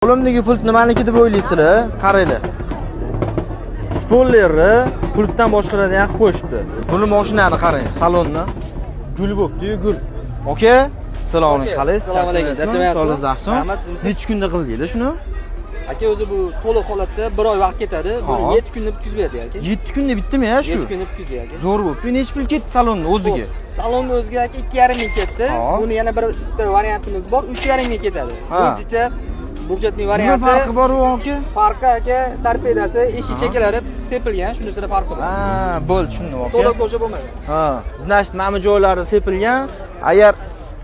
Qo'limdagi pult nimaniki deb o'ylaysizlar? Qaranglar. Spoilerni pultdan boshqaradigan qilib qo'yishibdi. Buni mashinani qarang, salonni. Gul bo'pti-yu, gul. Aka, assalomu alaykum. Qalaysiz? Assalomu alaykum. Charchamayapsizmi? Sog'ligingiz yaxshimi? Rahmat, siz? Necha kunda qildinglar shuni? Aka, o'zi bu to'liq holatda bir oy vaqt ketadi. Buni Hop. 7 kunda bitkazib berdik, aka. 7 kunda bitdimi ya shu? 7 kunda bitkazdik, aka. Zo'r bo'libdi. Necha pul ketdi salonni o'ziga? Salonni o'ziga, aka, 2,5 ming ketdi. Hop. Buni yana bir bitta variantimiz bor, 3,5 ming ketadi. Buncha burchatning Nima varianti. Farqi bor u, aka? Farqi, aka, torpedasi, eshik chekalari sepilgan, shunisida farqi bor. Ha, bo'ldi, tushundim, aka. To'liq кожа bo'lmagan. Ha, значит, mana bu joylari sepilgan. Agar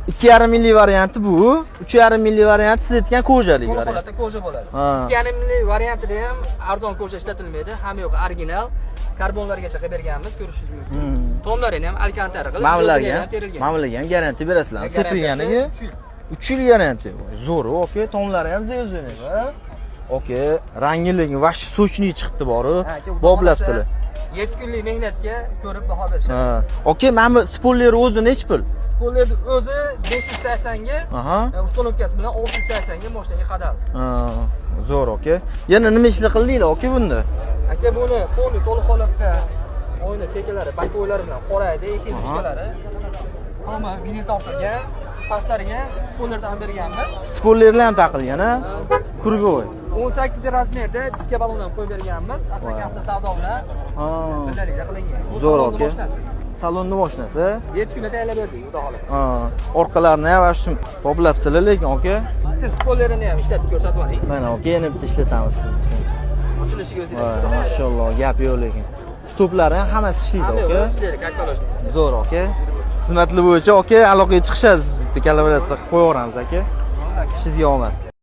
2,5 minglik varianti bu, 3,5 minglik varianti siz aytgan кожа lik To'liq variant. Holatda кожа bo'ladi. 2,5 minglik variantida ham arzon кожа ishlatilmaydi, hamma yo'q original. Karbonlargacha qilib berganmiz, ko'rishingiz mumkin. Tomlarini ham alkantara qilib, Mana bularga o'zini ham, ham terilgan. Mana bularga ham garantiya berasizlarmi? Garantiyasi Sepilganiga 3 yil. 3 yil garantiya. Zo'r, aka, tomlari ham zo'r. Aka, rangi lekin вообще сочный chiqibdi boru. Ha, aka, xudo Boblabsizlar. xohlasa, 7 kunlik mehnatga ko'rib baho berishadi. Ha. Aka, mana bu spoiler o'zi nechi pul? Spoilerni o'zi 580 ga, установка si bilan 680 ga mashinaga qadaldi. Ha, zo'r, aka. Yana nima ishlar qildinglar, aka, bunda? Aka, buni полный to'liq holatda oyna chekalari, боковой lari bilan qoraydi, eshik ruchkalari. Tomi vinil tortilgan, pastlariga spoilerdan berganmiz. Spoilerlar ham taqilgan, ha? Круговой. 18 размер da diska balon ham qo'yib berganmiz. Asaka avto savdo bilan birgalikda qilingan. Bu Zo'r, salonni aka. mashinasi. Salonni mashinasi. 7 kunda tayyorlab berdik, xudo xohlasa. Ha, orqalarini ham вообще toblabsizlar lekin, aka. Bitta spoilerini ham ishlatib ko'rsatib yuboring. Mana, aka, yana bitta ishlatamiz siz uchun. Ochilishiga o'zingiz. Voy, mashalloh, gap yo'q lekin. Stoplari ham hammasi ishlaydi, Hamma aka. yo'q, ishlaydi, как положено. Zo'r, aka. Xizmatlar bo'yicha, aka, aloqaga chiqishadi, siz bitta kollaboratsiya qilib qo'yaveramiz, aka. Ishingizga omad.